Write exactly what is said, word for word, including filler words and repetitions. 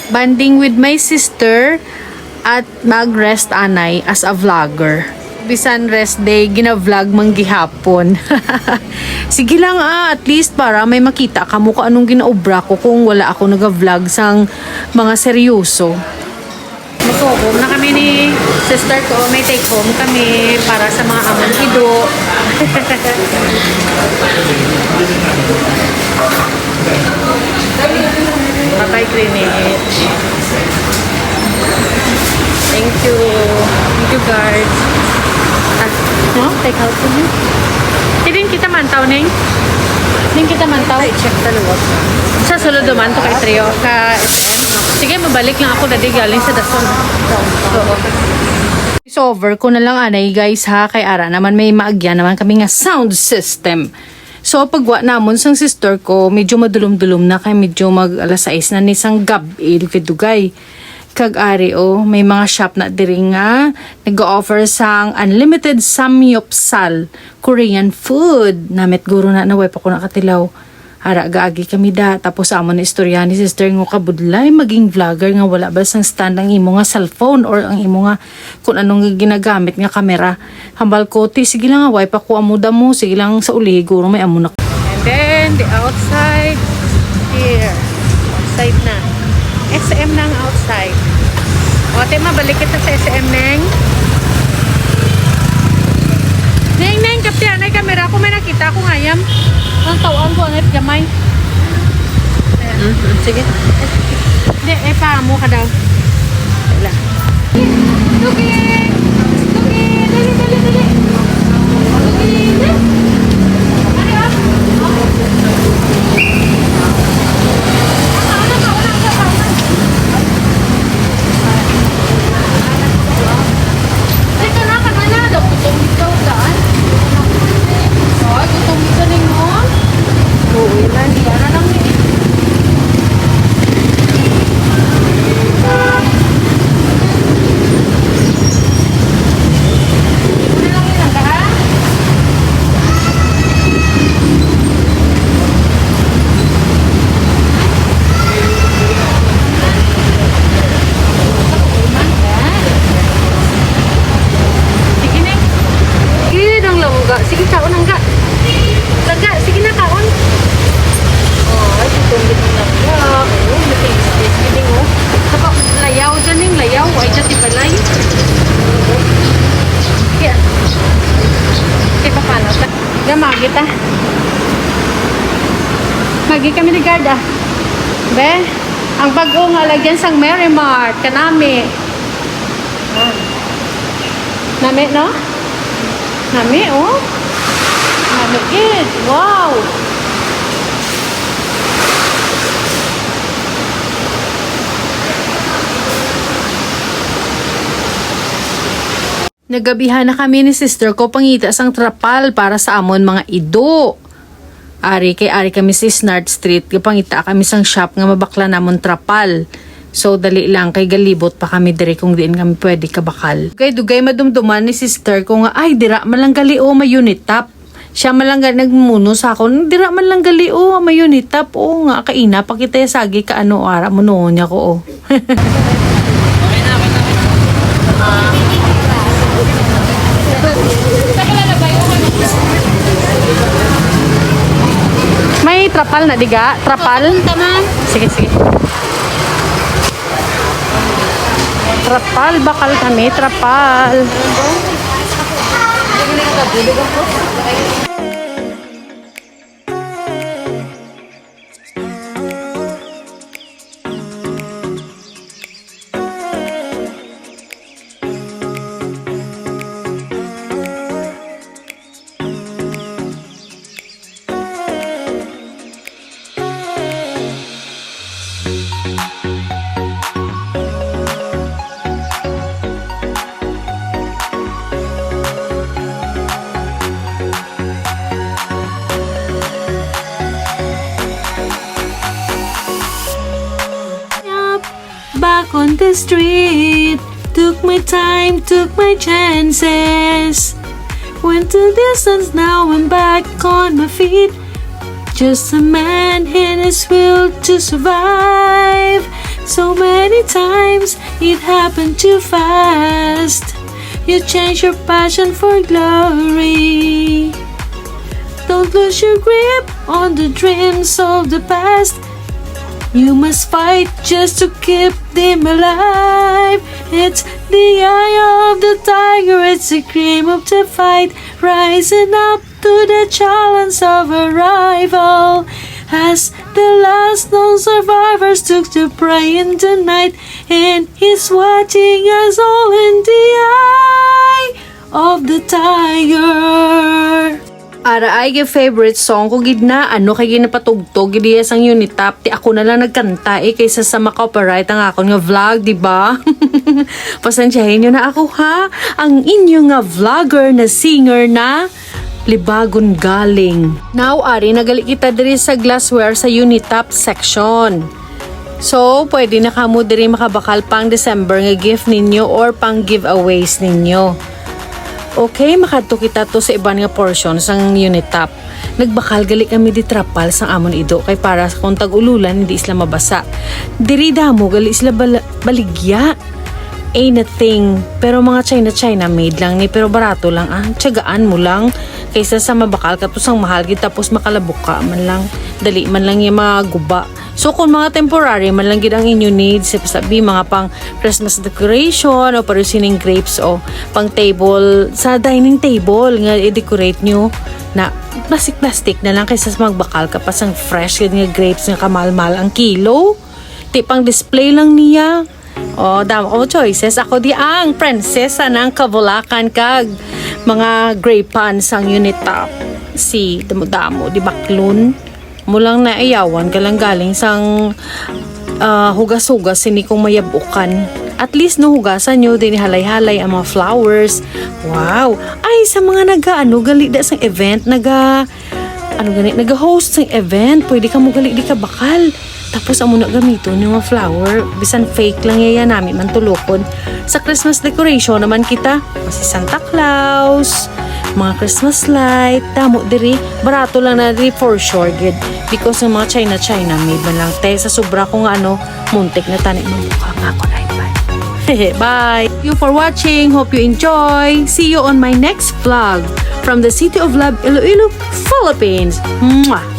Bonding with my sister at mag-rest anay as a vlogger. Bisan rest day, gina-vlog man gihapon. Sige lang, ah, at least para may makita kamo kung anong ginaobra ko kung wala ako naga-vlog sang mga seryoso. Mag-go home na kami ni sister ko. May take home kami para sa mga amon ido. Bye-bye, Greenwich. Thank you. Thank you, guards. Ah, no? Take out ko niya. Hindi kita mantaw, Neng. Hindi kita mantaw. Ay, check the luwag. Sa sulod naman to kay Trio, ka S M. Sige, mabalik lang ako dadi galing sa Dasol. Oo. Over ko na lang anay, guys, ha, kay ara naman may maagyan naman kami nga sound system. So, pagwa namon sang sister ko, medyo madulom-dulom na kay medyo mag alas sais na ni sang gab-i, dugay-dugay. Kag ari, oh, may mga shop na diri nga nag-o-offer sang unlimited samgyeopsal, Korean food. Namit guro na, naway pa ko nakatilaw. Ara, gaagi kami da. Tapos amo na istorya ni sister nga kabudlay maging vlogger nga wala ba sang stand ang imo nga cellphone or ang imo nga kung anong ginagamit nga kamera. Hambal ko, "Ti, sige lang, ah, way pa ko amo damo. Sige lang, sa uli, guro may amo na." And then, the outside here. Outside na. S M na ang outside. O, ate, mabalik kita sa S M, Neng. Neng, Neng, kapti, anay kamera ko. May nakita ko ngayam. Ang tawaan ko, ang gamay. Mhm, sige. Di, eh, pa mo ka daw. Wala. Tugi! Tugi! Dali, dali, dali! Tugi! Dali, ah! Dito na, kanala. Daw, gutom ikaw, daan. Ay, gutom ka rin, oh. Oo, yun na. Yan na lang, eh. Sige na. Sige, ang langga. Sige, kaon, langga. Langga, sige na, kaon. Oh, ay, itong gitong langga. Oh, mataste. Sige, oh. Saka layaw dyan, yung layaw. Ay, dyan, di balay. Kaya, kaya pa, paano? Gamagit, ah. Magi kami ni guard, ah. Be, ang bag-o nga lagyan sang Merry Mart, kanami. Ah. Nami, no? Nami, oh. Nami, gid. Wow. Nagabihan na kami ni sister ko pangita sang trapal para sa amon mga ido. Ari kay ari kami sa Snart Street, gapangita kami sang shop nga mabakla namon trapal. So, dali lang kay galibot pa kami diri kung diin kami pwede kabakal. Dugay-dugay madumduman ni sister ko nga, "Ay, dira man lang gali, oh, may unitap." Siya man lang gani nagmuno sa akon, "Dira man lang gali, oh, may unitap, oh, nga kaina pa kita sagi ka ano, ara mo noon niya ko, oh." May trapal na diga? Trapal? Taman. Sige, sige. Trapal, bakal kami, trapal. Up, back on the street. Took my time, took my chances. Went the distance, now I'm back on my feet. Just a man and his will to survive. So many Times it happened too fast. You change your passion for glory. Don't lose your grip on the dreams of the past. You must fight just to keep them alive. It's the eye of the tiger, it's the cream of the fight, rising up to the challenge of a rival. As the last known survivors took to prey in the night, and he's watching us all in the eye of the tiger. Ara ay, kay favorite song ko gid na, ano, kay ginapatugtog gid iya sang Unitop, ti ako na lang nagkanta, eh, kaysa sa ma-copyright ang akon nga vlog, di ba? Pasensyahin nyo na ako, ha? Ang inyo nga vlogger na singer na Libagon Galing. Now, ari na gali kita diri sa glassware sa Unitop section. So, pwede na kamo diri makabakal pang December nga gift ninyo or pang giveaways ninyo. Okay, makadto kita to sa iban nga portion sang Unitop. Nagbakal gali kami di trapal sang amon ido, kay para sa kung tag-ululan, hindi sila mabasa. Diri damo gali sila bal-, baligya. Anything. Pero mga China, China made lang ni, pero barato lang, ah. Tiyagaan mo lang. Kaysa sa mabakal ka to sang mahal gid, tapos makalabuka man lang. Dali man lang yung mga guba. So, kung mga temporary man lang gid ang inyo needs, sabi, mga pang Christmas decoration, o pareho sining grapes, o pang table, sa dining table nga i-decorate nyo, na plastic-plastic na lang kaysa sa magbakal ka pa sang fresh gid nga grapes nga kamalmal ang kilo. Ti pang display lang niya. O, damo ko choices. Ako di ang prinsesa ng kabulakan kag mga grapan sang Unitop. Si damo-damo, di baklon. Mo lang na iyawan ka lang galing sang, ah, hugas-hugas sini kung mayabukan. At least, no, hugasan nyo din, halay-halay ang mga flowers. Wow! Ay, sa mga naga, ano, gali da sang event, naga, ano gani, naga-host sang event, pwede ka mo gali di ka bakal. Tapos amo na gamiton yung mga flower, bisan fake lang, yaya nami man tulokon. Sa Christmas decoration naman kita, si Santa Claus, mga Christmas light, damo diri, barato lang na diri for sure gid. Because ng mga China, China made man lang. Te, sa sobra ko nga ano, muntik na tani mabuka nga ako na iban. Bye! Thank you for watching. Hope you enjoy. See you on my next vlog from the City of Love, Iloilo, Philippines. Mwah!